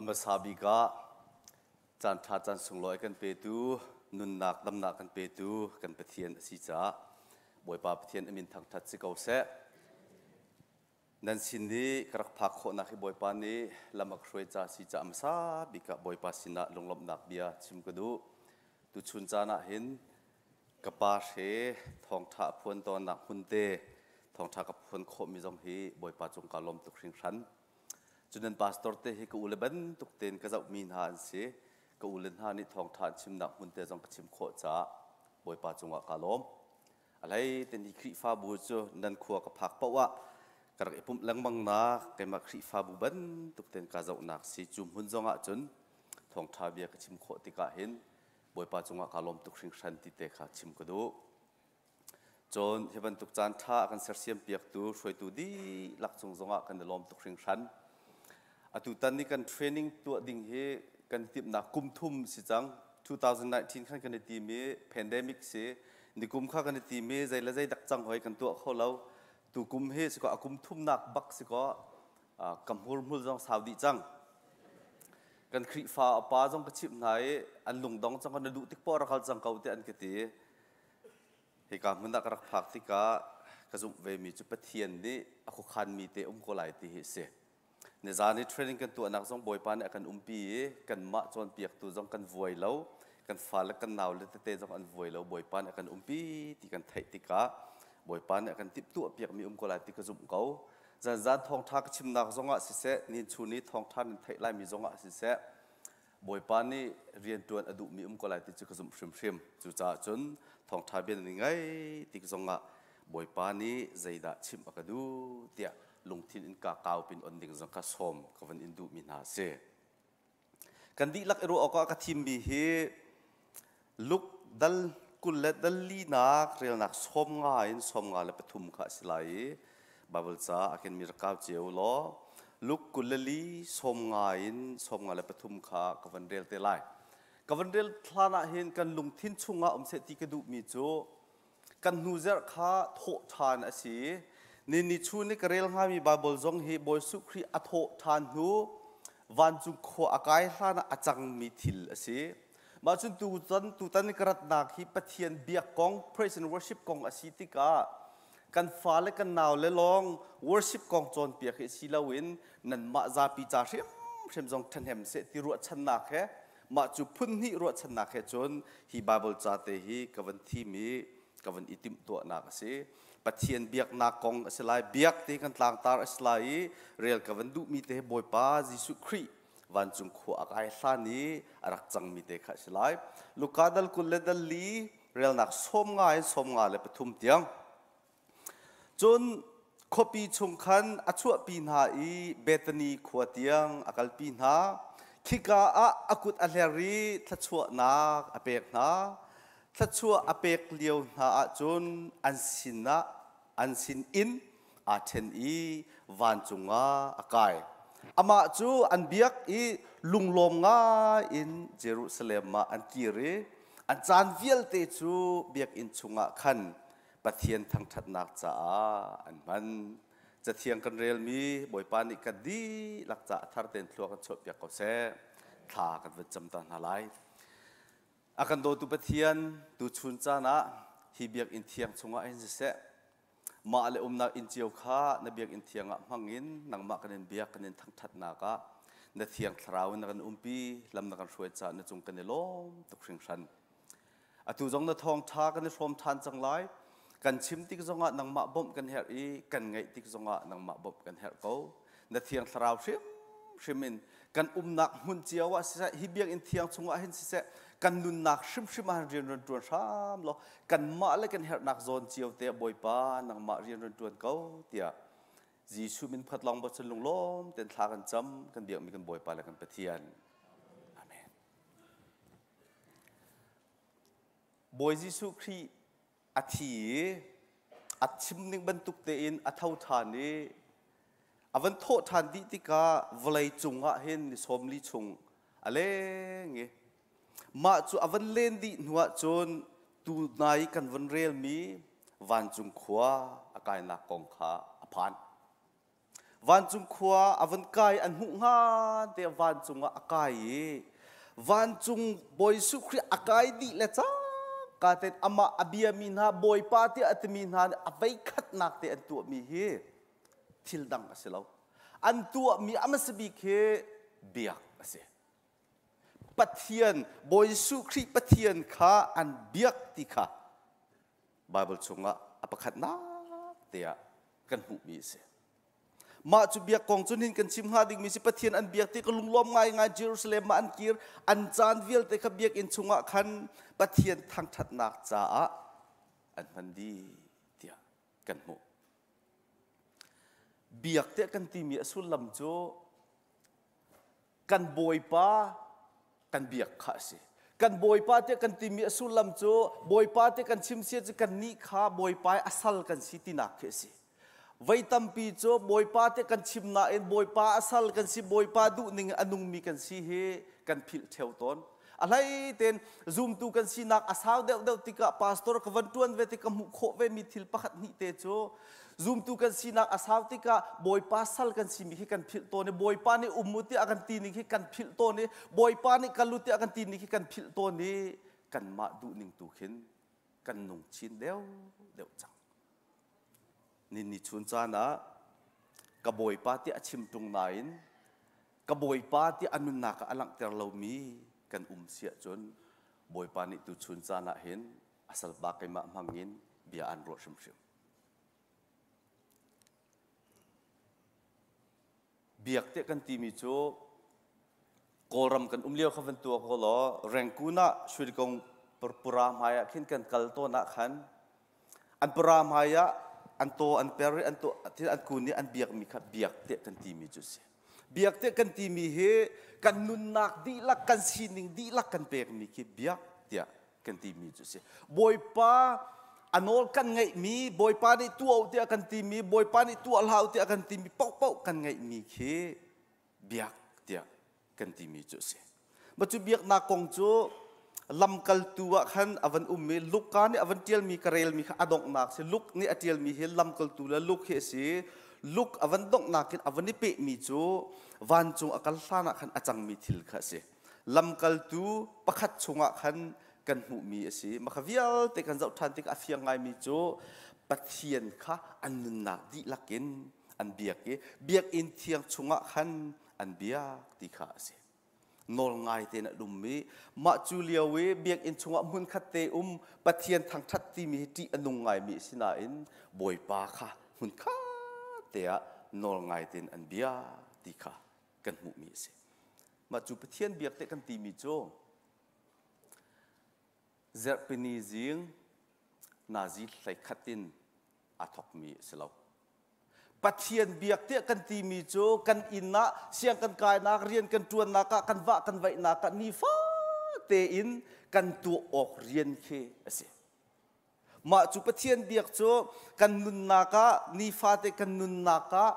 Hmasa bik ah caan ṭha caan sunglawi kan petu, nunnak damnak kan petu kan Pathian a si caah Bawipa Pathian a min thangṭhat si ko seh. Nan sin i ka rak phak khawhnak hi Bawipa nih lam a ka hruai ca si caah hmasa bik ah Bawipa sinah lunglawmhnak bia chim ka duh. Tuchun caan ah hin ka pa hre thawngṭha a phuan tawnnak hmun te thawngṭha ka phuan khawhmi zong hi Bawipa cung kaa lawm tuk hringhran. Cun nan pastor te hi ka ule bantuk tein ka zohmi hna an si. Ka ule hna nih thawngṭha an chimnak hmun te zong ka chim khawh caah Bawipa cungah kaa lawm. A hlei ten hi Khrihfabu cu nan khua ka phak paoh ah ka rak i pumh lengmang nak keimah Khrihfabu bantuk tein kaa zohnak si. Cu hmun zong ah cun thawngṭha bia ka chim khawh tikah hin Bawipa cungah kaa lawm tuk hringhran ti te kha chim ka duh. Cun hi bantuk caan ṭha a kan sersiam piaktu hruaitu dihlak cung zongah kan i lawm tuk hringhran. Atutan ni kan training tuah ding hi kan timhnak kum thum si cang. 2019 khan kan i tim i pandemic si. Nikum kha kan i tim i zei le zei dak cang hoi kan tuah kho lo. Tukum hi si kaw a kum thumnak bak si kaw ka hmurhmul zong sau dih cang. Kan Khrihfa pa zong ka chimh hna i an lungdong cang na duh tik poah rak hal cang ko tiah an ka ti. Hika hmun ah ka rak phak tikah ka zumh vemi cu Pathian nih a khuakhanmi te um ko lai ti hi a si. Nizan i training kan tuahnak zong Bawipa nih a kan umpi i kanmah cawnpiaktu zong kan vuai lo, kan fale kan naule tete zong an vuai lo, Bawipa nih a kan umpi ti kan theih tikah Bawipa nih a kan timhtuahpiakmi um ko lai ti ka zumh ko. Zanzan thawngṭha ka chimnak zongah siseh, nin chun i thawngṭha nan theih laimi zongah siseh, Bawipa nih rianṭuan a duhmi um ko lai ti cu ka zumh hrimhrim. Cucaah cun thawngṭha bia nan i ngaih tik zongah Bawipa nih zeidah chimh a ka duh tiah lungthin in ka kau pin on ding zong kha sawm ka van in duhmi hna a si. Kan dihlak i ruah awkah ka thimmi hi Luke dal 20 le dal linak relnak 50 in 53 kha a si lai i Baibal ca a kenmi rak kau cio law Luke 24 50 in 53 kha ka van rel te lai. Ka van rel hlan ah hin kan lungthin chungah um seh ti ka duhmi cu kan hnu zerh kha thawh ṭhan a si. Ni ni chun i ka rel hngami Baibal zong hi Bawi Jesuh Khrih a thawh ṭhan hnu vancung khua a kai hlan ah a cangmi thil a si. Mah cun tutan tutan ka ratnak hi Pathian biak kong praise and worship kong a si tikah kan fale kan naule lawng worship kong cawnpiak hi si loin nanmah zapi ca hrimhrim zong ṭhahnem seh ti ruahchannak he mah cu phun hnih ruahchannak he cun hi Bible ca te hi ka van thim i ka van i timhtuahnak a si. Pathian biaknak kong a si lai, biak te kan tlangtar a si lai i rel ka van duhmi te Bawipa Jesuh Khrih vancung khua a kai hlan i a rak cangmi te kha a si lai. Luka dal 20 le dal li relnak 50 in 53 tiang. Cun khuapi chung khan a chuahpi hna i Bethany khua tiang a kalpi hna. Khika ah a kut a hler i thluachuahnak a pek hna. Thluachuah a pek lio hna ahcun an sinah an sinin aa ṭhen i vancung ah a kai. Amah cu an biak i lunglawm ngai in Jerusalem ah an kir i an caan vialte cu biakinn chungah khan Pathian thangṭhatnak caah an hman. Cathiang kan relmi Bawipa nih kan dihlak caah a thar tein thlua kan chuahpiak ko seh. Thla kan van cam ta hna lai. A kan dawtu Pathian, tuchun caan ah hi biakinn thiang chungah hin siseh, mah le umnak inn cio kha na biakinn thiang ah hmang in nangmah kan in biak kan in thangṭhatnak ah na thiang thlarau in na kan umpi lam na kan hruai caah na cung kan i lawm tuk hringhran. Atu zong na thawngṭha kan i hrawm ṭhan cang lai. Kan chim tik zongah nangmah bawmh kan herh i kan ngaih tik zongah nangmah bawmh kan herh ko. Na thiang thlarau hrimhrim in kan umnak hmun cio ah siseh, hi biakinn thiang chungah hin siseh, kan nunnak hrimhrim ah rian ron ṭuan hram law kanmah le kan herhnak zawn cio te Bawipa nangmah rian ron ṭuan ko tiah Jesuh min phat lawng bochan lunglawm ten thla kan cam kan biakmi kan Bawipa le kan Pathian. Amen. Bawi Jesuh Khrih a thi i a chim ning bantuk tein a tho ṭhan i a van thawh ṭhan dih tikah vawlei cungah hin ni 40 chung a leng i mah cu a van len dih hnuah cun tunai kan van relmi vancung khua a kainak kong kha a phan. Vancung khua a van kai an hmuh hngan te vancung ah a kai i vancung Bawi Jesuh Khrih a kai dih le cangka tein amah a biami hna Bawipa tiah a timi hna nih a veikhatnak te an tuahmi hi thil dang a si lo. An tuahmi a hmasa bik hi biak a si. Pathian, Bawi Jesuh Khrih Pathian kha an biak ti kha Baibal chungah a pakhatnak te ah kan hmuhmi a si. Mah cu biak kong cu nihin kan chim hnga dingmi si Pathian an biak ti ka lunglawm ngaingai Jerusalem ah an kir an caan vialte kha biakinn chungah khan Pathian thangṭhatnak caah an hman dih tiah kan hmuh. Biak tiah kan timi a sullam cu kan Bawipa kan biak kha a si. Kan Bawipa tiah kan timi a sullam cu Bawipa tiah kan chim sia cu kannih kha Bawipa i a sal kan si tinak khi a si. Voi tampi cu Bawipa tiah kan chim nain Bawipa a sal kan si, Bawipa duhning a nungmi kan si hi kan philh ṭheo tawn. A hlei tein zumtu kan sinak a sau deuhdeuh tikah pastor ka van ṭuan ve tik ka hmuh khawh vemi thil pakhat hnih te cu zumtu kan sinak a sau tikah Bawipa sal kan simi khi kan philh tawn i Bawipa nih um u tiah a kan ti ning khi kan philh tawn i Bawipa nih kal u tiah a kan ti ning khi kan philh tawn i kanmah duhning tu khin kan nung chin deuhdeuh cang. Ninni chun caan ah ka Bawipa tiah a chim ṭung nain ka Bawipa tiah a nunnak ah a langhter lomi kan um si ahcun Bawipa nih tuchun caan ah hin a salpa keimah hmangin bia aan ruah hrimhrim. Biak tiah kan timi cu Kawlram kan um lio kha van tuak ko law Rangoon ah Shwedagon pura hmai ah khin kan kal tawn ah khan an pura hmai ah an taw an per i an to thil an kun i an biakmi kha biak tiah kan timi cu a si. Biak tiah kan timi hi kan nunnak dihlak kan sining dihlak kan pekmi khi biak tiah kan timi cu a si. Bawipa a nawl kan ngeihmi, Bawipa nih tuah u tiah kan timi, Bawipa nih tuah hlah u tiah kan timi paohpaoh kan ngeihmi khi biak tiah kan timi cu a si. Mah cu biaknak kong cu lamkaltu ah khan a van um i Luka nih a van ṭialmi ka relmi kha a donghnak si. Luke nih a ṭialmi hi lamkaltu le Luke hi a si. Luke a van donghnak in a van i pehmi cu vancung a kal hlan ah khan a cangmi thil kha a si. Lamkaltu pakhat chungah khan kan hmuhmi a si. Mah kha vialte kan zoh ṭhan tikah a fiang ngaimi cu Pathian kha an nunnak dihlak in an biak i biakinn thiang chungah khan an biak ti kha a si. Nawl ngai tein a um i mah cu lio i biakinn chungah hmunkhat te um Pathian thangṭhat timi hi ṭih a nung ngaimi a si nain Bawipa kha hmunkhat te ah nawl ngai tein an biak ti kha kan hmuhmi a si. Mah cu Pathian biak te kan timi cu Zarhpini zing nazi hleikhat in aa thawkmi a si lo. Pathian biak tiah kan timi cu kan inn ah siang kan kainak, rian kan ṭuannak ah, kan vah kan vaihnak ah nifate in kan tuah awk rian khi a si. Mah cu Pathian biak cu kan nunnak ah nifate kan nunnak ah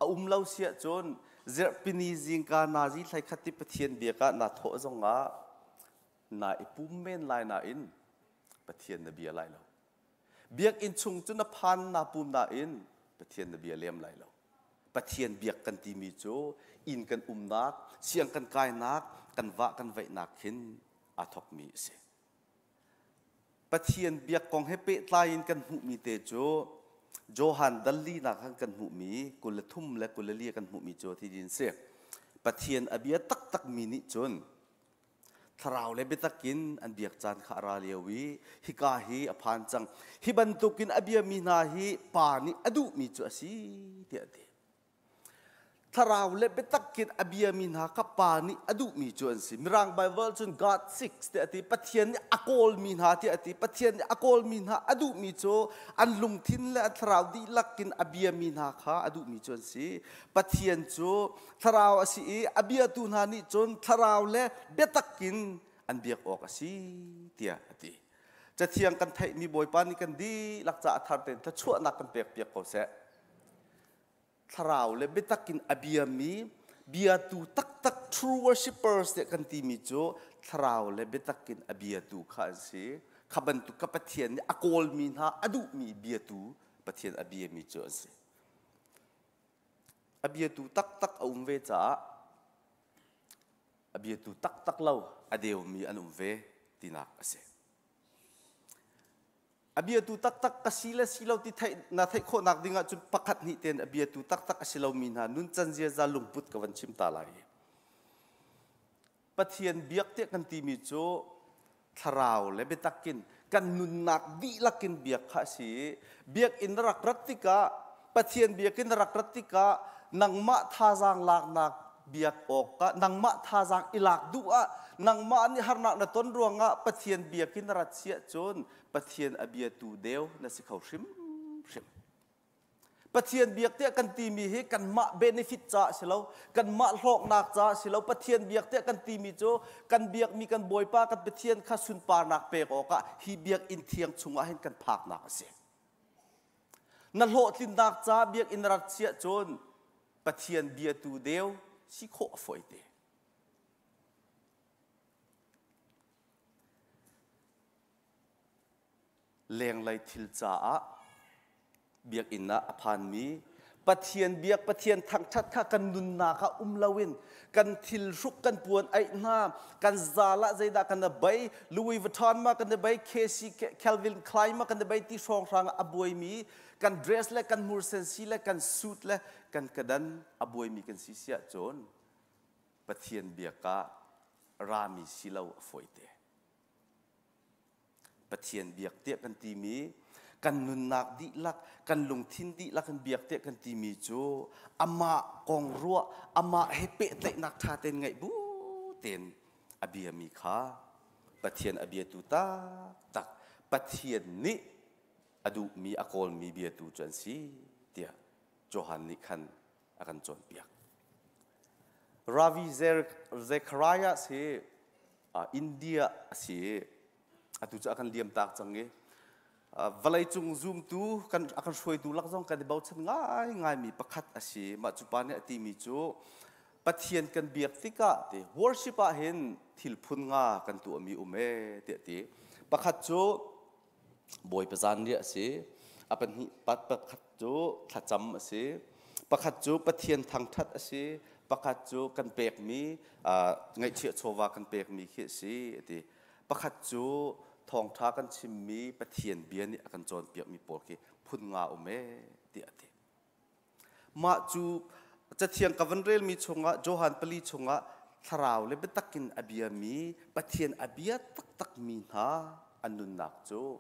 a um lo si ahcun zirhpini zingka nazi thlaikhat ti Pathian biak ah naa thawh zongah naa i pum men lai nain Pathian na bia lai lo. Biakinn chung cu na phan naa pum nain Pathian na bia lem lai lo. Pathian biak kan timi cu inn kan umnak, siang kan kainak, kan vah kan vaihnak khin aa thawkmi a si. Pathian biak kong he pehtlai in kan hmuhmi te cu Johan dallinak khan kan hmuhmi 23 le 24 kan hmuhmi cu thi din si. Pathian a bia taktakmi nih cun thlarau le biatak in an biak caan kha a ra lio i hika hi a phan cang. Hi bantukin a biami hna hi Pa nih a duhmi cu a si tiah a ti. Thlarau le biatak in a biami hna kha Pa nih a duhmi cu an si. Mirang Bible cun God seeks tiah a ti. Pathian nih a kawlmi hna tiah a ti. Pathian nih a kawlmi hna a duhmi cu an lungthin le an thlarau dihlak in a biami hna kha a duhmi cu an si. Pathian cu thlarau a si i a biatu hna nih cun thlarau le biatak in an biak awk a si tiah a ti. Cathiang kan theihmi Bawipa nih kan dihlak caah thar tein thluachuahnak kan pekpiak ko seh. Thlarau le biatak in a biami biatu taktak true worshippers tiah kan timi cu thlarau le biatak in a biatu kha an si. Kha bantuk ka Pathian nih a kawlmi hna a duhmi biatu Pathian a biami cu an si. A biatu taktak a um ve caah a biatu taktak lo a deumi an um ve tinak a si. A biatu taktak ka si le si lo ti theih na theih khawhnak ding ahcun pakhat hnih tein a biatu taktak a si lomi hna nuncan ziaza lungput ka van chim ta lai. Pathian biak tiah kan timi cu thlarau le biatak in kan nunnak dihlak in biak kha a si i biakinn na rak rat tikah Pathian biakinn na rak rat tikah nangmah thazaang laknak biak awkah nangmah thazaang i lak duh ah nangmah nih harnak na ton ruangah Pathian biakinn na rat si ahcun Pathian a biatu deu na si kho hrimhrim. Pathian biak tiah kan timi hi kanmah benefit caah si lo, kanmah hlawknak caah si lo. Pathian biak tiah kan timi cu kan biakmi kan Bawipa kan Pathian kha sunparnak pek awkah hi biakinn thiang chungah hin kan phaknak a si. Na hlawhtlinnak ca biakinn rak chiah cun Pathian biatu deu si khawh a fawi te. Lenglei thil caah biakinn ah a phanmi Pathian biak Pathian thangṭhat kha kan nunnak ah um loin kan thil hruk kan puan aih hna kan zal ah zeidah kan bei Louis Vuitton ma kan bei KC Calvin Klein ma kan bei ti hrawnghrang ah a buaimi kan dress le kan hmursensi le kan suit le kan kadan a buaimi kan si siah cun Pathian biak ah rami si lo a fawite. Pathian biak tiah kan timi kan nunnak dihlak kan lungthin dihlak in biak tiah kan timi cu amah kong ruah amah he pehtlaihnak ṭha tein ngeih bu tein a biami kha Pathian a biatu taktak Pathian nih a duhmi a kawlmi biatu cu an si tiah Johan nih khan a kan cawnpiak. Ravi Zacharias hi India a si i atu cu a kan liamtak cang i vawleicung zumtu kan a kan hruaitu lak zong kan i bochan ngaingaimi pakhat a si. Mah cu pa nih a timi cu Pathian kan biak tikah ti worship ah hin thil phun nga kan tuahmi um ee tiah ti. Pakhat cu Bawipa zanriah a si. A pahnih pakhat cu thlacam a si. Pakhat cu Pathian thangṭhat a si. Pakhat cu kan pekmi ngaihchiah chawva kan pekmi khi a si a ti. Pakhat cu thawngṭha kan chimmi Pathian bia nih a kan cawnpiakmi pawl khi phun nga um ee tiah a ti. Mah cu Cathiang ka van relmi chungah Johan pali chungah thlarau le biatak in a biami Pathian a bia taktakmi hna an nunnak cu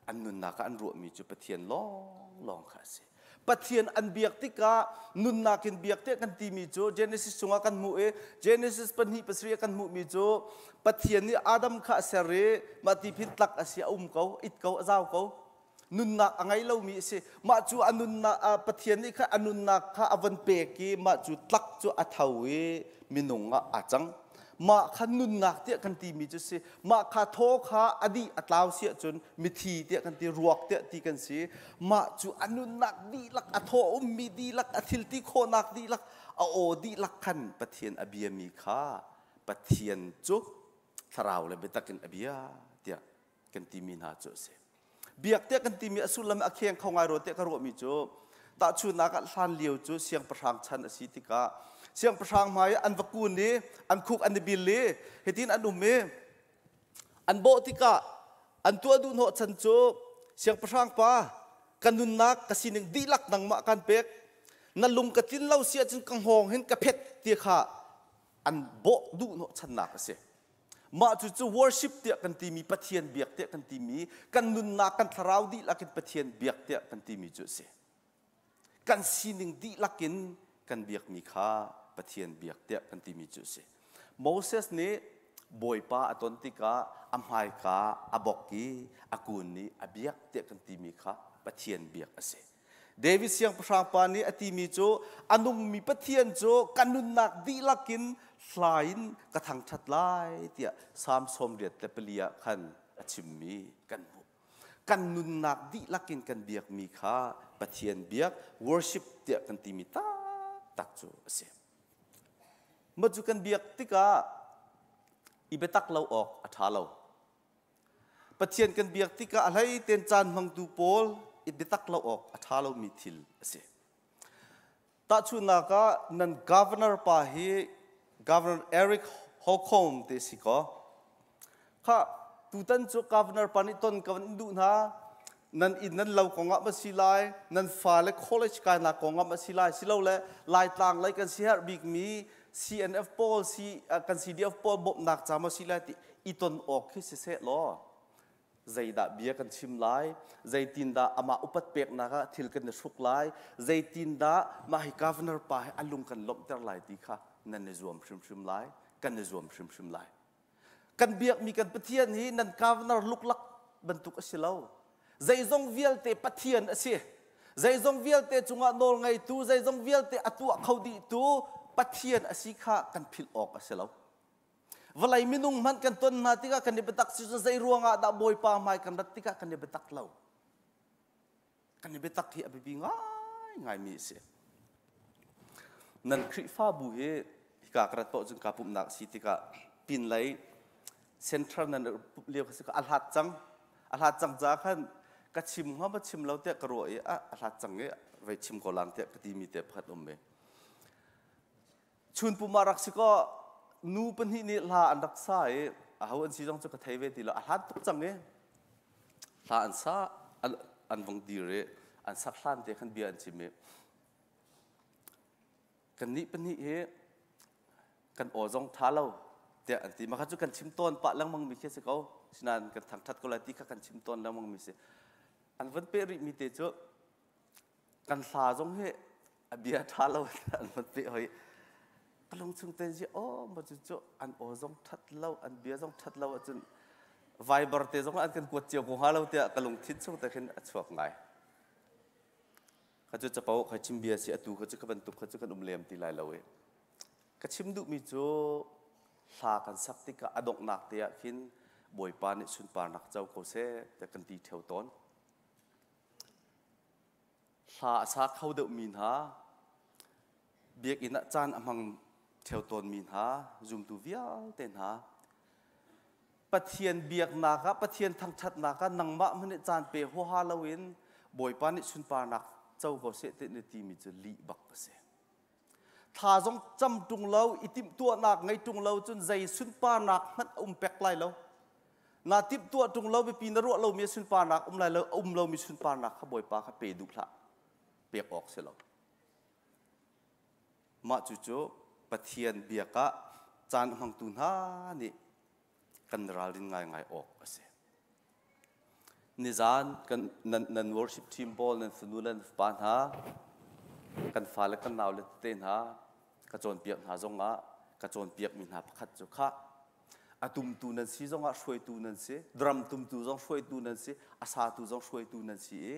an nunnak ah an ruahmi cu Pathian lawnglawng kha a si. Pathian an biak tikah nunnak in biak tiah kan timi cu Genesis chungah kan hmuh i Genesis pahnih pasarih ah kan hmuhmi cu Pathian nih Adam kha a ser i mah ti phin tlak a si a um ko, it ko, a zau ko. Nunnak a ngei lomi a si. Mah cu a nunnak Pathian nih khan a nunnak kha a von pek i mah cu tlak cu a tho i minung ah aa cang. Mah kha nunnak tiah kan timi cu si. Mah kha thaw kha a dih a tlau si ahcun mithi tiah kan ti, ruak tiah ti kan si. Mah cu a nunnak dihlak, a thaw ummi dihlak, a thil ti khawhnak dihlak, a aw dihlak khan Pathian a biami kha Pathian cu thlarau le biatak in a bia tiah kan timi hna cu a si. Biak tiah kan timi a sullam a kheng kho ngai rua tiah ka ruahmi cu tahchunhnak ah hlan lio cu siangpahrang chan a si tikah siangpahrang hmai an va kun i an khuk an i bil i hitin an um i an bawh tikah an tuah duh hnawh chan cu siangpahrang pa ka nunnak ka sining dihlak nangmah kan pek na lung ka tlin lo si ahcun ka hngawng hin ka phet ti kha an bawh duh hnawh channak a si. Mah cucu worship tiah kan timi Pathian biak tiah kan timi kan nunnak kan thlarau dihlak in Pathian biak tiah kan timi cu a si. Kan sining dihlak in kan biakmi kha Pathian biak tiah kan timi cu a si. Moses nih Bawipa a ton tikah a hmaika a bok i a kun i a biak tiah kan timi kha Pathian biak a si. David siangpahrang pa nih a timi cu a nungmi Pathian cu ka nunnak dihlak in hla in ka thangṭhat lai tiah Salm 84 ah khan a chimmi kan hmuh. Kan nunnak dihlak in kan biakmi kha Pathian biak worship tiah kan timi taktak cu a si. Mah cu kan biak tikah i biatak lo awk a ṭha lo. Pathian kan biak tikah a hlei tein caan hmangtu pawl i biatak lo awk a ṭha lomi thil a si. Tahchunhnak ah nan governor pa hi Governor Eric Holcomb te si kaw kha tutan cu governor pa nih ton ka van duh hna nan inn nan lo kong ah ma si lai nan fale college kainak kong ah ma si lai silole Laitlang lei kan siherh bikmi CNF pawl si kan CDF pawl bawmhnak ca ma si lai ti i ton awk khi siseh law zeidah bia kan chim lai zeitindah amah upat peknak ah thil kan i hruk lai zeitindah mah hi governor pa hi a lung kan lawmhter lai ti kha nan i zuam hrimhrim lai kan i zuam hrimhrim lai. Kan biakmi kan Pathian hi nan governor luklak bantuk a si lo. Zeizong vialte Pathian a si. Zeizong vialte cungah nawl ngeitu, zeizong vialte a tuah kho dihtu Pathian a si kha kan philh awk a si lo. Vawlei minung hmanh kan ton hna tikah kan i biatak si cu zei ruangah dah Bawipa hmai kan rat tikah kan i biatak lo. Kan i biatak hi a biapi ngaingaimi a si. Nan Khrihfabu hi hika ka rat paoh cun kaa pumhnak a si tikah pinlei central nan pumh lio kha si a hlat cang. A hlat cang caah khan ka chim hnga ma chim lo tiah ka ruah i a hlat cang i vei chim ko lang tiah ka timi te pakhat um ve. Chun pum ah rak si kaw nu pahnih nih hla an rak sa i aho an si zong cu ka thei ve ti lo. A hlat tuk cang i hla an sa an, an vung dir i an sak hlan te khan bia an chim i kannih pahnih hi kan aw zong ṭha lo tiah an ti. Mah kha cu kan chim tawn pah lengmang mi khi a si ko. Sinain kan thangṭhat ko lai ti kha kan chim tawn lengmang mi si. An van peh rih mi te cu kan hla zong hi a bia ṭha lo an van peh hoi. Ka lung chung ten si aw ma cu cu an aw zong ṭhat lo an bia zong ṭhat lo ahcun Viber te zong an kan kuat cio ko hnga lo tiah ka lungthin chung te khin a chuak ngai. Kha cu capo kha chim bia si atu kha cu ka bantuk kha cu kan um lem ti lai lo i. Ka chim duhmi cu hla kan sak tikah a donghnak te ah khin Bawipa nih sunparnak co ko seh tiah kan ti ṭheo tawn. Hla a sa kho deuhmi hna, biakinn ah caan a hmang ṭheo tawnmi hna, zumtu vialte hna, Pathian biaknak ah, Pathian thangṭhatnak ah nangmah hmanh nih caan pe huaha loin Bawipa nih sunparnak co ko seh ti na timi cu lih bak a si. Thla zong cam ṭung lo, i timhtuahnak ngei ṭung lo cun zei sunparnak hmanh a um pek lai lo. Na timhtuah ṭung lo, biapi na ruah lomi sunparnak um lai lo, a um lomi sunparnak kha Bawipa kha pe duh hlah. Pek awk si lo. Mah cucu Pathian biak ah caan a hmangtu hna nih kan ralrin ngaingai awk a si. Nizan kan nan, nan worship team pawl nan fanu le nan fapa hna kan fale kan naule tete hna ka cawnpiak hna zongah ka cawnpiakmi hna pakhat cu khah a tumtu nan si zongah hruaitu nan si drum tumtu zong hruaitu nan si a satu zong hruaitu nan si i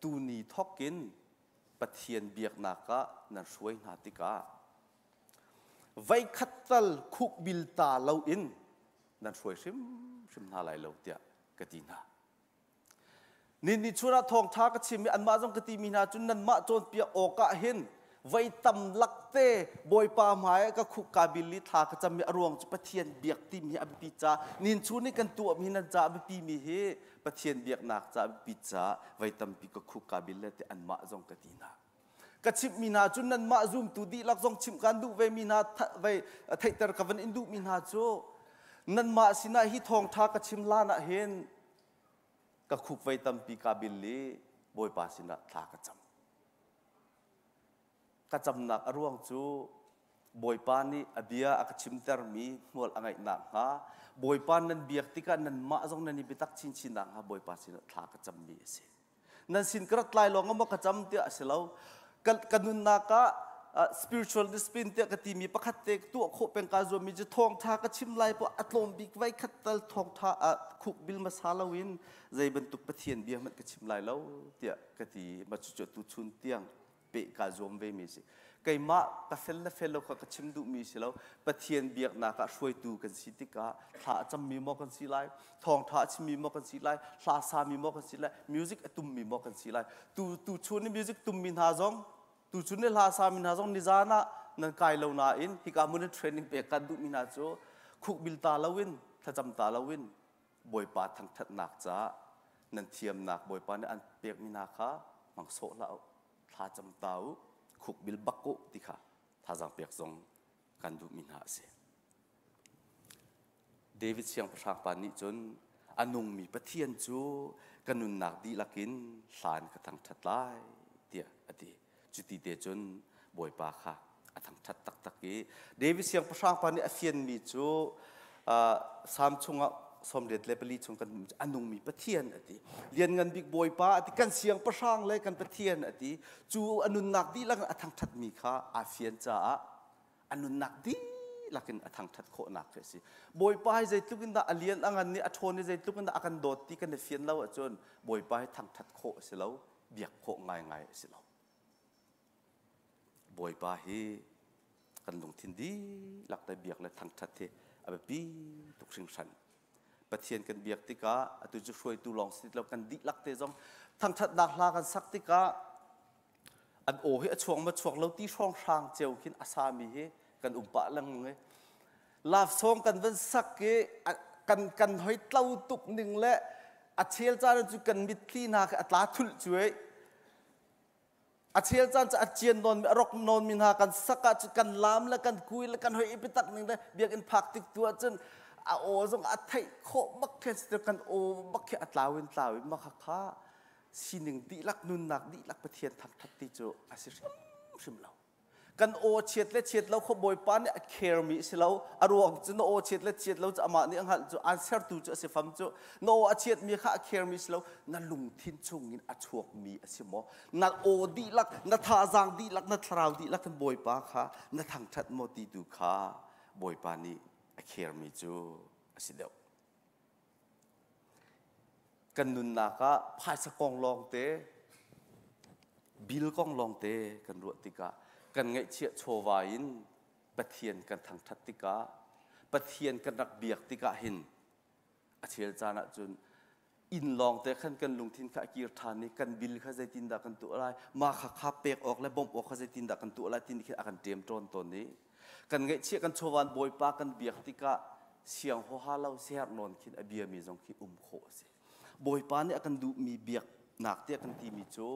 tuni thawkin Pathian biaknak ah nan hruai hna tikah voikhat tal khukbil ta loin nan hruai hrimhrim hna lai lo tiah ka ti hna. Ni ni chun ah thawngṭha ka chim i anmah zong ka timi hna cu nanmah cawnpiak awkah hin voi tam lakte Bawipa hmai ah ka khuk kaa bil i thla ka cam i a ruang cu Pathian biak timi hi a biapi caah nin chun i kan tuahmi nan caah a biapimi hi Pathian biaknak caah a biapit caah voi tampi ka khuk kaa bil le ti anmah zong ka ti hna. Ka chimhmi hna cu nanmah zumtu dihlak zong chimh kaan duh vemi hna vei theihter ka van in duhmi hna cu nanmah sinah hi thawngṭha ka chim hlan ah hin ka khuk voi tampi kaa bil i Bawipa sinah thla ka cam. Ka camnak a ruang cu Bawipa nih a bia a ka chimtermi hmual a ngeih nakhnga Bawipa nan biak tikah nanmah zong nan i biatak chinchin nakhnga Bawipa sinah thla ka cammi a si. Nan sin ka rat lai lawng ah maw ka cam tiah a si lo. Ka, ka nunnak ah spiritual discipline tiah ka timi pakhat te tuah khawh peng kaa zuammi cu thawngṭha ka chim lai poah a tlawm bik voi khat tal thawngṭha ah khuk bil hmasa loin zei bantuk Pathian bia hmanh ka chim lai lo tiah ka ti. Mah cucu tu chun tiang peh kaa zuam vemi a si. Keimah ka fel le fel lo kha ka chim duhmi si lo. Pathian biaknak ah hruaitu kan si tikah thla a cammi maw kan si lai, thawngṭha a chimmi maw kan si lai, hla sami maw kan si lai, music a tummi maw kan si lai. Tu tu chun i music tummi hna zong, tu chun i hla sami hna zong nizan ah nan kai lo nain hika hmun in training pek kan duhmi hna cu khukbil ta loin, thlacam ta loin Bawipa thangṭhatnak caah nan thiamnak Bawipa nih an pekmi hna kha hmang sawh hlah u. Thlacam ta u. Khukbil bak uh ti kha thazaang pek zong kan duhmi hna a si. David siangpahrang pa nih cun a nungmi Pathian cu ka nunnak dihlak in hlan ka thangṭhat lai tiah a ti. Cuti te cun Bawipa kha a thangṭhat taktak i David siangpahrang pa nih a fianmi cu Salm chungah 84 chung kan hmuh a nungmi Pathian a ti. Lianngan bik Bawipa a ti. Kan siangpahrang le kan Pathian a ti. Cu a nunnak dihlak in a thangṭhatmi kha aa fian caah a nunnak dihlak in a thangṭhat khawhnak khi a si. Bawipa hi zeitluk in dah a lian a ngan i a ṭhawn i zeitluk in dah a kan dawt ti kan i fian lo ahcun Bawipa hi thangṭhat khawh a si lo, biak khawh ngaingai a si lo. Bawipa hi kan lungthin dihlak te biak le thangṭhat hi a biapi tuk hringhran. Pathian kan biak tikah atu cu hruaitu lawng si lo kan dihlak te zong thangṭhatnak hla kan sak tikah an aw hi a chuak ma chuak lo ti hrawnghrang ceu khin a sami hi kan um pah lengmang i love song kan van sak i kan kan hoi tlo tuk ning le a chel caan cu kan mitthli hna khi a tla thulh cu ei a chel caan cu a cian nawn mi a rok nawn mi hna kan sak ah cu kan lam le kan kui le kan hoi i biatak ning le biakinn phak tik tu ahcun a aw zong a theih khawh bak khi kan aw bak khi a tlau in tlau in mah kha sining dihlak nunnak dihlak Pathian thangthat ti cu a si hrimhrim lo kan aw chiat le chiat lo kho Bawipa nih a care mi si lo a ruang cu na aw chiat le chiat lo cu amah nih a hngalh cu aan sertu cu a si fam cu na aw a chiat mi kha a care mi si lo na lungthin chung in a chuak mi a si maw na aw dihlak na thazaang dihlak na thlarau dihlak in Bawipa kha na thangthat maw ti tu kha Bawipa nih a care mi cu a si deuh Kan nunnak ah phaisa kong lawngte, bil kong lawngte kan ruah tikah kan ngaihchiah chawva in Pathian kan thangṭhat tikah Pathian kan rak biak tikah hin a chel caan ahcun inn lawngte khan kan lungthin kha a kir ṭhan i kan bil kha zeitindah kan tuah lai mah kha kha pek awk le bawmh awk kha zeitindah kan tuah lai timi khi a kan ṭem ṭawn tawn i Kan ngaihchiah kan chawvan Bawipa kan biak tikah siang huaha lo siaherh nawn khin a biami zong khi um khawh a si. Bawipa nih a kan duhmi biaknak tiah kan timi cu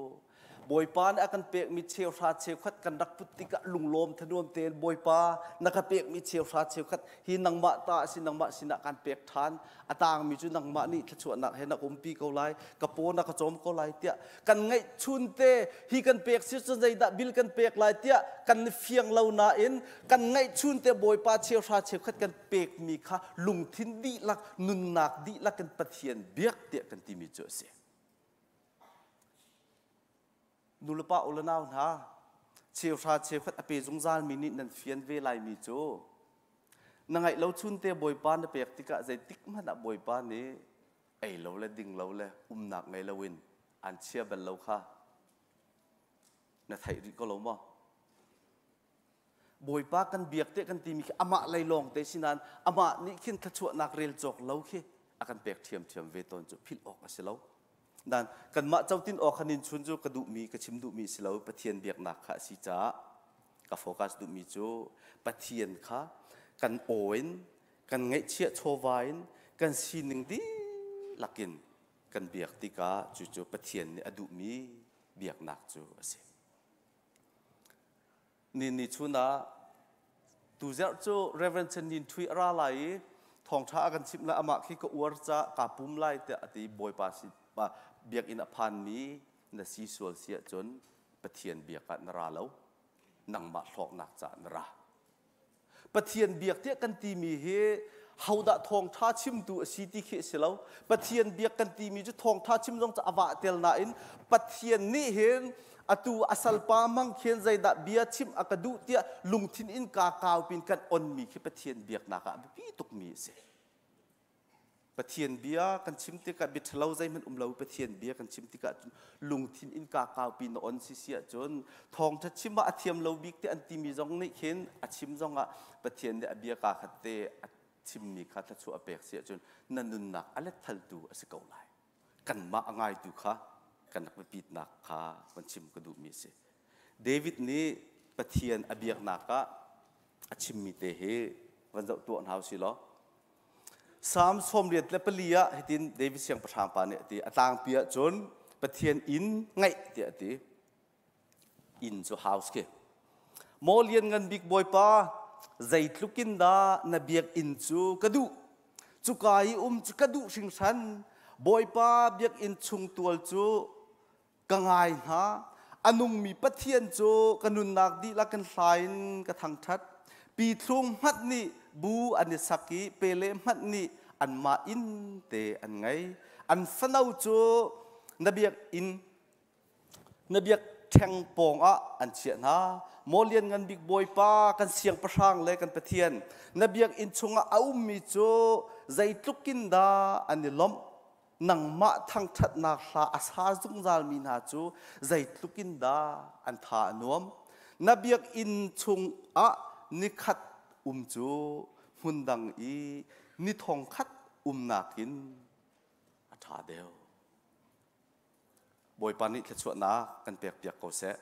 Bawipa nih a kan pekmi cheuhra cheukhat kan rak put tikah lunglawm thanuam tein Bawipa na ka pekmi cheuhra cheukhat hi nangmah ta a si nangmah sinah kan pek ṭhan a tangmi cu nangmah nih thluachuahnak he na umpi ko lai ka paw na ka cawm ko lai tiah kan ngeihchun te hi kan pek si cun zeidah bil kan pek lai tiah kan fiang lo nain kan ngeihchun te Bawipa cheuhra cheukhat kan pekmi kha lungthin dihlak nunnak dihlak in Pathian biak tiah kan timi cu a si. Nulepa u le nau hna cheuhra cheukhat a pe zungzalmi nih nan fian ve laimi cu na ngaih lo chun te Bawipa na pek tikah zeitik hmanh ah Bawipa nih ei lo le ding lo le umnak ngei loin an chia bal lo kha na theih rih ko lo maw? Bawipa kan biak te kan timi khi amah lei lawng te si nain amah nih khin thluachuahnak rel cawk lo khi a kan pek ṭhiamṭhiam ve tawn cu philh awk a si lo. Dan kanmah cotin awk khan in chun cu ka duhmi ka chim duhmi si lo Pathian biaknak kha a si caah ka focus duhmi cu Pathian kha kan aw in kan ngaihchiah chawva in kan sining dihlak in kan biak tikah cucu Pathian nih a duhmi biaknak cu a si. Ni ni chun ah tuzerh cu Reverend Chen Nin Thui a ra lai i thawngṭha a kan chimh lai amah khi ka uar ca kaa pum lai tiah a ti Bawipa si biakinn a phanmi na si sual si ahcun Pathian biak ah na ra lo nangmah hlawknak caah na ra. Pathian biak tiah kan timi hi hodah thawngṭha chimtu a si ti khi a si lo. Pathian biak kan timi cu thawngṭha chim zong cu a vah tel nain Pathian nih hin atu a salpa hmang khin zeidah bia chim a ka duh tiah lungthin in kaa kau pin kan onmi khi Pathian biaknak ah a biapi tukmi a si. Pathian bia kan chim tikah bia ṭhalo zeihmanh um lo Pathian bia kan chim tikah cun lungthin innka kaupi na on si si ahcun thawngṭha chim ah a thiam lo bik te an timi zong nih khin a chim zongah Pathian nih a bia kaa khat te a chimmi kha thluachuah a pek si ahcun na nunnak a letthaltu a si ko lai. Kanmah a ngaitu kha kan rak biapitnak kha van chim ka duhmi a si. David nih Pathian a biaknak ah a chimmi te hi van zoh tuah hna usih law Salm 84 ah hitin David siangpahrang pa nih a ti. A tlangpi ahcun Pathian inn ngaih tiah a ti. Inn cu house khi. Maw lianngan bik Bawipa, zeitluk in dah na biakinn cu ka duh. Cuka i um cu ka duh hringhran. Bawipa biakinn chung tual cu ka ngai hna. A nungmi Pathian cu ka nunnak dihlak in hla in ka thangṭhat. Pithlung hmanh nih bu an i sak i pele hmanh nih anmah inn te an ngei. An fano cu na biakinn na biakṭheng pawngah an chiah hna. Maw Lianngan Bik Bawipa, kan siangpahrang le kan Pathian, na biakinn chungah a ummi cu zeitluk in dah an i lawmh. Nangmah thangṭhatnak hla a sa zungzalmi hna cu zeitluk in dah an tha a nuam. Na biakinn chungah nikhat um cu hmundang i ni thongkhat um nakin a ṭha deuh. Bawipa nih thluachuahnak kan pekpiak ko seh.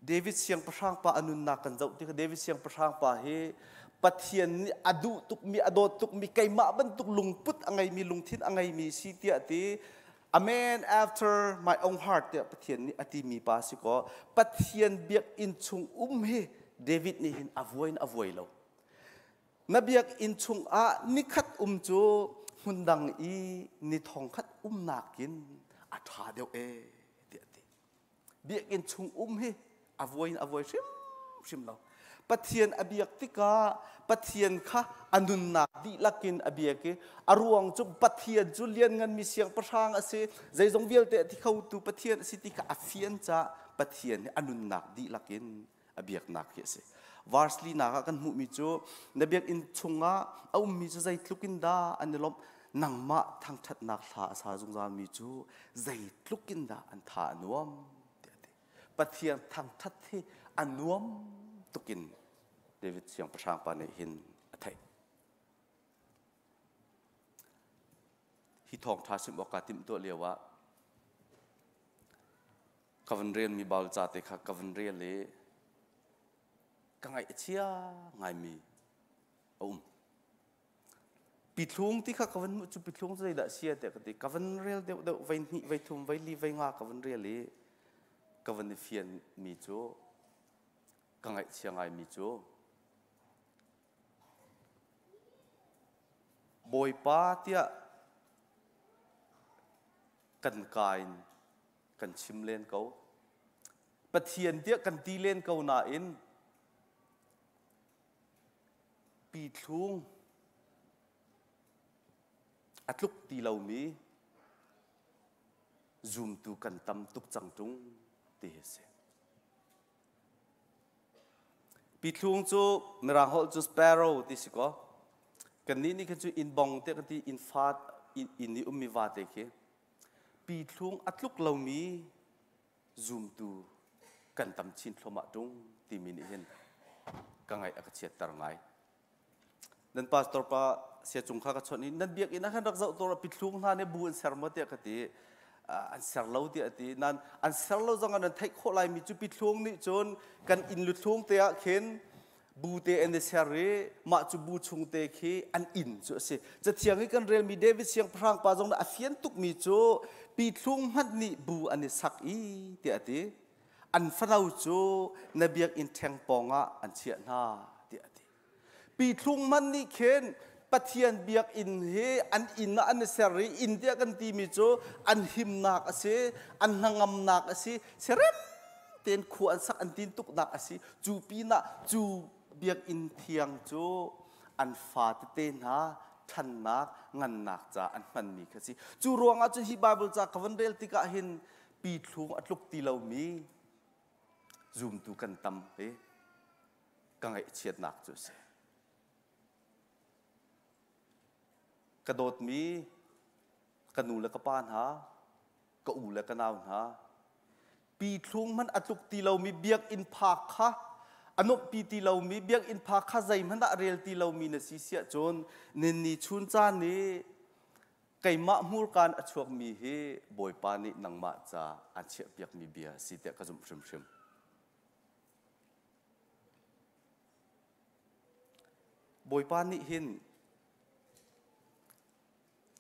David siangpahrang pa a nunnak kan zoh tikah David siangpahrang pa hi Pathian nih a duh tukmi a dawt tukmi keimah bantuk lungput a ngeimi lungthin a ngeimi si tiah ti a man after my own heart tiah Pathian nih a timi pa si kaw Pathian biakinn chung um hi David nih hin a vuai in a vuai lo. Na biakinn chungah nikhat um cu hmundang i ni thongkhat um nakin a ṭha deuh ee tiah a ti. Biakinn chung um hi a vuai in a vuai hrimhrim lo. Pathian a biak tikah Pathian kha a nunnak dihlak in a biak i a ruang cu Pathian cu liannganmi siangpahrang a si, zeizong vialte a ti khotu Pathian a si ti kha a fian caah Pathian hi a nunnak dihlak in a biaknak hi a si. Verse linak ah kan hmuhmi cu na biakinn chungah a ummi cu zeitluk in dah an i lawmh nangmah thangṭhatnak hla a sa zungzalmi cu zeitluk in dah an tha a nuam tiah a ti. Pathian thangṭhat hi a nuam tukin David siangpahrang pa nih hin a theih. Hi thawngṭha chim awk kaa timhtuah lioah ka van relmi Baibal ca te kha ka van rel i ka ngaih a chia ngaimi a um. Pithlung ti kha ka van hmuh cu pithlung cu zeidah sia tiah ka ti. Ka van rel deuh deuh vei hnih, vei thum, vei li, vei nga ka van rel i ka van i fianmi cu ka ngaihchia ngaimi cu Bawipa tiah kan ka in kan chim len ko. Pathian tiah kan ti len ko nain pithlung a tluk ti lomi zumtu kan tam tuk cang ṭung ti hi a si. Pithlung cu Mirang holh cu sparrow ti si kaw kannih nih khin cu inn bong te kan ti inn fa inn i ummi vate khi pithlung a tluk lomi zumtu kan tam chin thluahmah ṭung timi nih hin ka ngaih a ka chiatter ngai. Nan pastor pa sia cung kha ka chawnh i nan biakinn ah khan rak zoh tur pithlung hna nih bu an ser maw tiah ka ti. An ser lo tiah a ti. Nan an ser lo zong ah nan theih khawh laimi cu pithlung nih cun kan inn luthlung te ah khin bu te an i ser i mah cu bu chung te khi an inn cu a si. Cathiang i kan relmi David siangpahrang pa zong nih a fian tukmi cu pithlung hmanh nih bu an i sak i tiah a ti. An fano cu na biakinn ṭheng pawngah an chiah hna tiah a ti. Pithlung hmanh nih khin Pathian biakinn hi an inn ah an i ser i inn tiah kan timi cu an himnak a si, an hnangamnak a si, serem tein khua an sak an tin tuknak a si. Cu pinah cu biakinn thiang cu an fa tete hna ṭhannak ngannak ca an hmanmi kha si. Cu ruangah cun hi Bible ca ka van rel tikah hin pithlung a tluk ti lomi zumtu kan tam hi ka ngaihchiatnak cu a si. Ka dawtmi ka nu le ka pa hna, ka u le ka nau hna, pithlung hmanh a tluk ti lomi biakinn phak kha a nuamhpi ti lomi biakinn phak kha zeihmanh ah rel ti lomi na si siah cun ninni chun caan i keimah hmurkaan a chuakmi hi Bawipa nih nangmah ca aan chiahpiakmi bia a si tiah ka zumh hrimhrim. Bawipa nih hin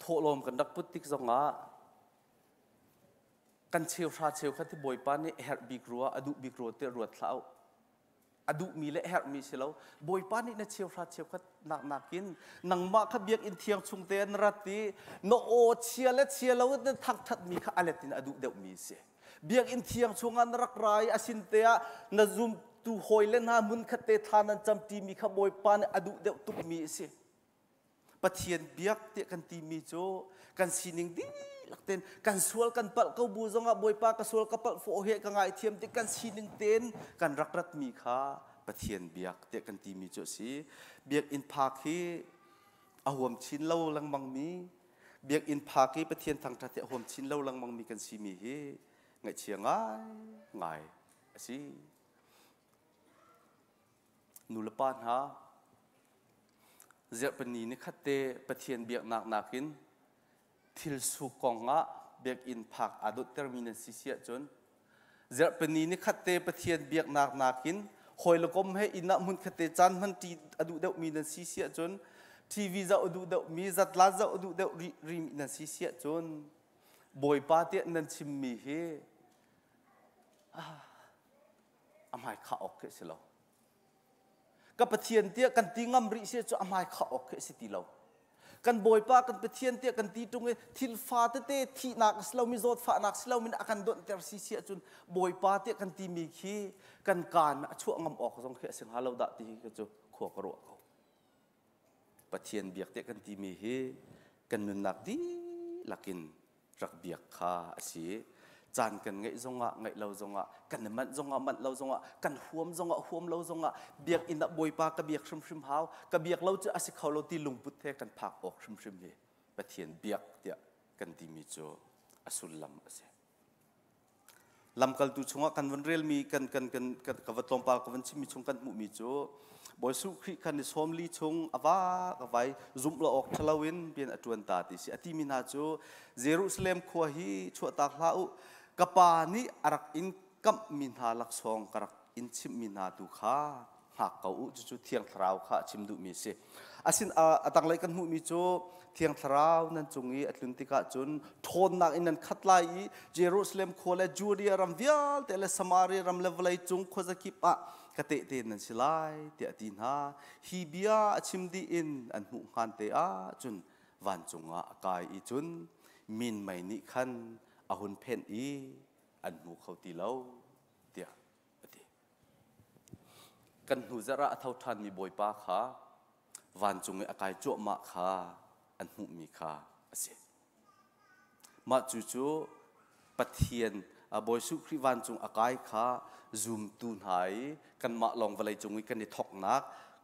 thawhlawm kan rak put tik zongah. Kan cheuhra cheukhat hi Bawipa nih a herh bik rua, a duh bik rua tiah ruat hlah u. A duhmi le a herhmi si lo. Bawipa nih na cheuhra cheukhat nak nakin nangmah kha biakinn thiang chung te an rat i na aw chia le chia lo in na thangthatmi kha a let in a duh deuhmi a si. Biakinn thiang chungah na rak ra i a sin te ah na zumtu hawi le hna hmunkhat te thla nan cam ṭimi kha Bawipa nih a duh deuh tukmi a si. Pathian biak tiah kan timi cu kan sining dihlak tein kan sual kan palh ko bu zongah Bawipa ka sual ka palh fawh he ka ngaithiam ti kan sining tein kan rak ratmi kha Pathian biak tiah kan timi cu a si. Biakinn phak hi a huam chin lo lengmang mi biakinn phak i Pathian thangṭhat hi a huam chin lo lengmang mi kan simi hi ngaihchia ngai ngai a si. Nulepa hna Zirhpini nikhat te Pathian biaknak nakin thil suk kong ah biakinn phak aa dawttermi nan si si ahcun Zirhpini nikhat te Pathian biaknak nakin hawi le kom he inn ah hmunkhat te caan hmanṭi a duh deuhmi nan si si ahcun TV zoh a duh deuhmi zatlan zoh a duh deuh rih rimi nan si si ahcun Bawipa tiah nan chimmi hi a hmai khah awk khi a si lo. Ka Pathian tiah kan ti ngam rih si cu a hmai khah awk khi a si ti lo. Kan Bawipa kan Pathian tiah kan ti ṭung i thil fa tete thihnak a si lomi zawtfahnak si lomi a kan donhter si si ahcun Bawipa tiah kan timi khi kan kaan a chuah ngam awk zong khi a si hnga lo dah ti hi cu khua ka ruah ko. Pathian biak tiah kan timi hi kan nunnak dihlak in rak biak kha a si. Caan kan ngeih zongah ngeih lo zongah kan i manh zongah manh lo zongah kan huam zongah huam lo zongah biakinn ah Bawipa ka biak hrimhrim hau ka biak lo cu a si kho lo ti lungput he kan phak awk hrimhrim hi Pathian biak tiah kan timi cu a sullam a si. Lamkaltu chungah kan van relmi kan kan kan ka va tlawmpal ka van chimmi chung kan hmuhmi cu Bawi Jesuh Khrih khan ni 40 chung a vak a vai zumh lo awk ṭhalo in rian a ṭuan ta ti si. A timi hna cu Jerusalem khua hi chuahtak hlah u ka pa nih a rak in kamhmi hna laksawng ka rak in chimhmi hna tu kha hngak ko u cucu Thiang Thlarau kha a chim duhmi a si. Asin a tanglei kan hmuhmi cu Thiang Thlarau nan cung i a tlun tikah cun ṭhawnnak in nan khat lai i Jerusalem khua le Judea ram vialte le Samaria ram le vawlei cung khuazakip ah ka tehte nan si lai tiah a ti hna. Hi bia a chim dih in an hmuh hngan te ah cun vancung ah a kai i cun minmei nih khan a hun phenh i an hmu kho ti lo tiah a ti. Kan hnu zarh ah a tho ṭhanmi Bawipa kha vancung i a kai cuahmah kha an hmuhmi kha a si. Mah cu cu Pathian Bawi Jesuh Khrih vancung a kai kha zumtu hna i kanmah lawng vawleicung i kan i thawknak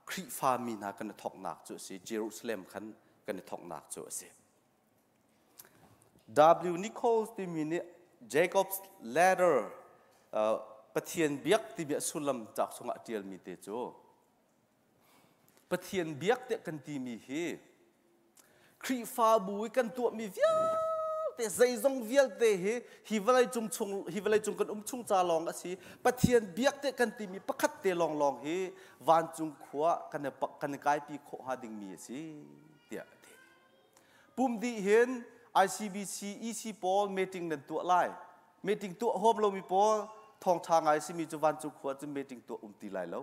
Khrihfami hna kan i thawknak cu a si. Jerusalem khan kan i thawknak cu a si. W. Nichols timi nih Jacob's Ladder Pathian biak timi a sullam cauk chungah a ṭialmi te cu Pathian biak tiah kan timi hi Khrihfabu i kan tuahmi vialte zeizong vialte hi hi vawleicung chung hi vawleicung kan um chung ca lawng a si. Pathian biak tiah kan timi pakhat te lawnglawng hi vancung khua kan i kan i kaipi khawh hnga dingmi a si tiah a ti. Pum dih hin ICBC EC pawl meeting nan tuah lai. Meeting tuah huam lomi pawl thawngṭha ngai simi cu vancung khua cun meeting tuah um ti lai lo.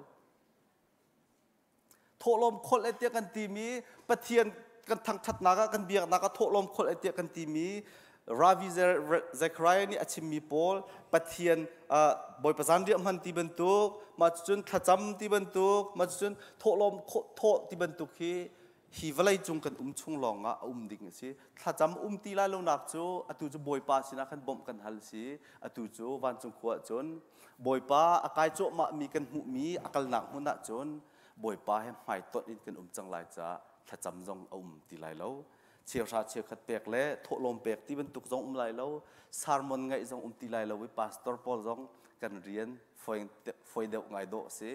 Thawhlawm kholh e tiah kan timi Pathian kan thangṭhatnak ah kan biaknak ah thawhlawm kholh e tiah kan timi Ravi Zechariah nih a chimmi pawl Pathian Bawipa zanriah hman ti bantuk mah cucun thlacam ti bantuk mah cucun thawhlawm thawh ti bantuk hi hi vawleicung kan um chung lawngah a um ding a si. Thlacam um ti lai lonak cu atu cu Bawipa sinah khan bawmh kan hal si. Atu cu vancung khua ah cun Bawipa a kai cuahmahmi kan hmuhmi a kalnak hmun ah cun Bawipa he hmaitonh in kan um cang lai caah thlacam zong a um ti lai lo. Cheuhra cheukhat pek le thawhlawm pek ti bantuk zong um lai lo. Sermon ngaih zong um ti lai lo i pastor pawl zong kan rian foi deuh ngai dawh a si.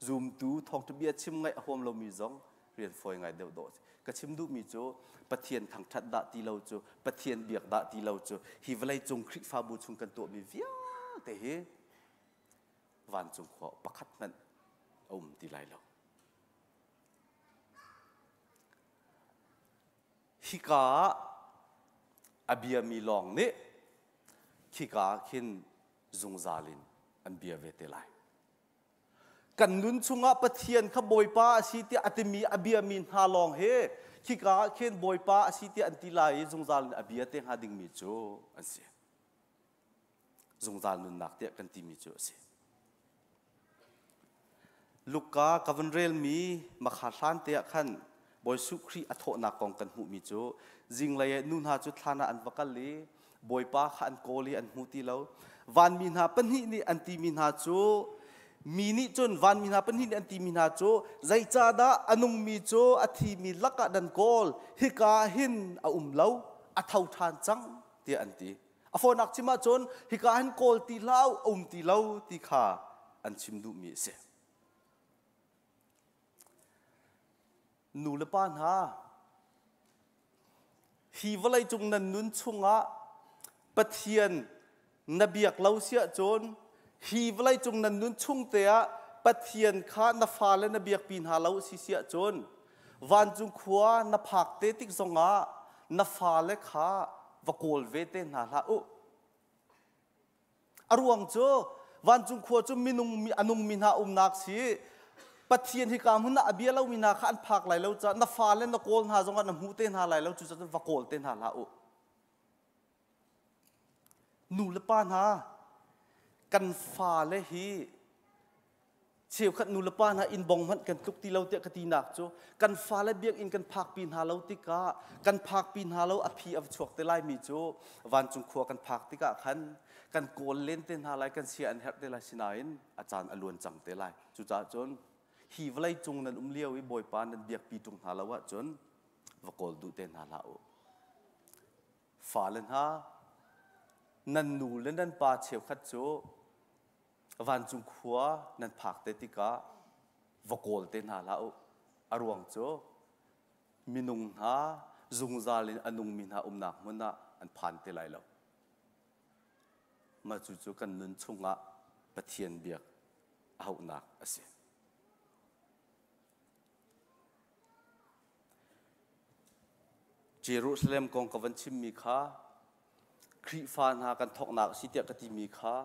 Zumtu thawngṭha bia chim ngaih a huam lomi zong rian fawi ngai deuh dawh ka chim duhmi cu Pathian thangṭhat dah ti lo cu Pathian biak dah ti lo cu hi vawleicung Khrihfabu chung kan tuahmi vialte hi vancung khua pakhat hmanh a um ti lai lo. Hika ah a biami lawng nih. khika ah khin zungzal in an bia ve te lai. Kan nun chungah Pathian kha Bawipa a si tiah a timi a biami hna lawng hi khika ah khin Bawipa a si tiah an ti lai i zungzal in a bia te hnga dingmi cu an si. Zungzal nunnak tiah kan timi cu a si. Luka ka van relmi makha hlan te ah khan Bawi Jesuh Khrih a thawhnak kong kan hmuhmi cu zinglei ah nu hna cu thlan ah an va kal i Bawipa kha an kawl i an hmu ti lo. Vanmi hna pahnih nih an timi hna cu mi nih cun vanmi hna pahnih nih an timi hna cu zeicahdah a nungmi cu a thimi lakah nan kawl hika hin a um lo a tho ṭhan cang tiah an ti. A fawinak chim ahcun hika hin kawl ti hlah a um ti lo ti kha an chim duhmi a si. Nu le pa hna, hi vawleicung nan nun chungah Pathian na biak lo si ahcun hi vawleicung nan nun chung te ah Pathian kha na fale na biakpi hna lo si si ahcun vancung khua na phak te tik zongah na fale kha va kawl ve te hna hlah u. A ruang cu vancung khua cu minung a nungmi hna umnak si. Pathian hika hmun ah a bia lomi hna kha an phak lai lo caah na fale na kawl hna zongah na hmu te hna lai lo cucaah va kawl te hna hlah u. Nu le pa hna kan fale hi Cheukhat nulepa hna inn bong hmanh kan tluk ti lo tiah ka tinak cu kan fale biakinn kan phakpi hna lo tikah kan phakpi hna lo a phi a va chuak te laimi cu vancung khua kan phak tikah khan kan kawl len te hna lai kan sia an herh te lai sinain a caan a luan cang te lai. Cucaah cun hi vawlei cung nan um lio i Bawipa nan biakpi ṭung hna lo ahcun va kawl duh te hna hlah u. Fale hna nan nu le nan pa cheukhat cu vancung khua nan phak te tikah va kawl te hna hlah u. A ruang cu minung hna zungzal in a nungmi hna umnak hmun ah an phan te lai lo. Mah cucu kan nun chungah Pathian biak a hauhnak a si. Jerusalem kong ka van chimmi kha Khrihfa hna kan thawknak a si tiah ka timi kha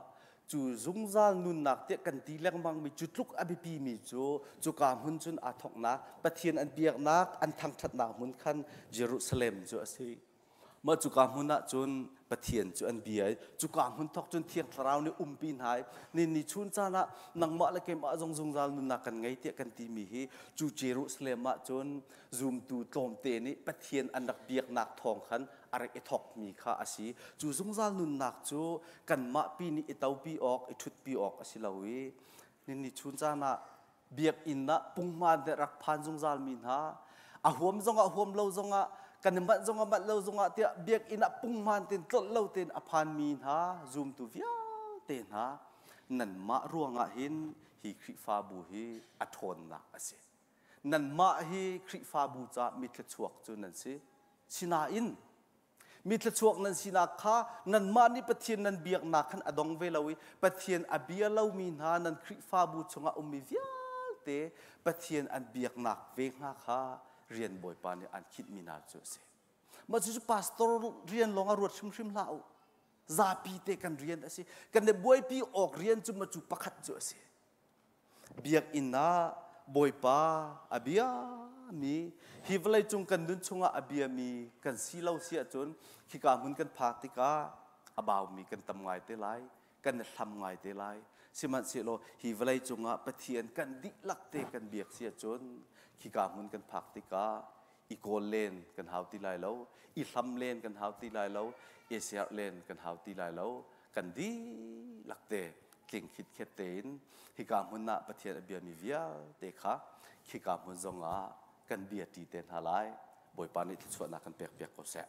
cu zungzal nunnak tiah kan ti lengmangmi cu tluk a biapimi cu cuka hmun cun aa thawknak Pathian an biaknak an thangṭhatnak hmun khan Jerusalem cu a si. Mah cuka hmun ah cun Pathian cu an bia i cuka hmun thawk cun Thiang Thlarau nih umpi hna i ni ni chun caan ah nangmah le keimah zong zungzal nunnak kan ngei tiah kan timi hi cu Jerusalem ah cun zumtu tlawmte nih Pathian an rak biaknak thawng khan a rak i thawkmi kha a si. Cu zungzal nunnak cu kanmah pi nih i topi awk, i ṭhutpi awk a si lo i ni chun caan ah biakinn ah punghman te rak phan zungzalmi hna a huam zongah huam lo zongah kan i manh zongah manh lo zongah tiah biakinn ah punghman tein tlolh lo tein a phanmi hna zumtu vialte hna nanmah ruangah hin hi Khrihfabu hi a ṭhawnnak a si. Nanmah hi Khrihfabu caah mi thluachuak cu nan si. Sinain mi thluachuak nan sinak kha nanmah nih Pathian nan biaknak khan a dong ve lo i Pathian a bia lomi hna nan Khrihfabu chungah ummi vialte Pathian an biaknak ve hnga kha rian Bawipa nih an khinhmi hna cu a si. Mah cucu pastor rian lawng ah ruat hrimhrim hlah u. Zapi te kan rian a si. Kan i buaipi awk rian cu mah cu pakhat cu a si. Biakinn ah Bawipa a biami hi vawleicung kan nun chungah a biami kan si lo si ahcun khika hmun kan phak tikah a baumi kan tam ngai te lai kan i hlam ngai te lai sihmanhsehlaw hi vawleicung ah Pathian kan dihlak te kan biak si ahcun khika hmun kan phak tikah i kawl len kan hau ti lai lo i hlam len kan hau ti lai lo i siarh len kan hau ti lai lo kan dihlak te tling khitkhet tein hika hmun ah Pathian a biami vialte kha khika hmun zongah kan bia ṭi te hna lai. Bawipa nih thluachuahnak kan pek piak ko seh.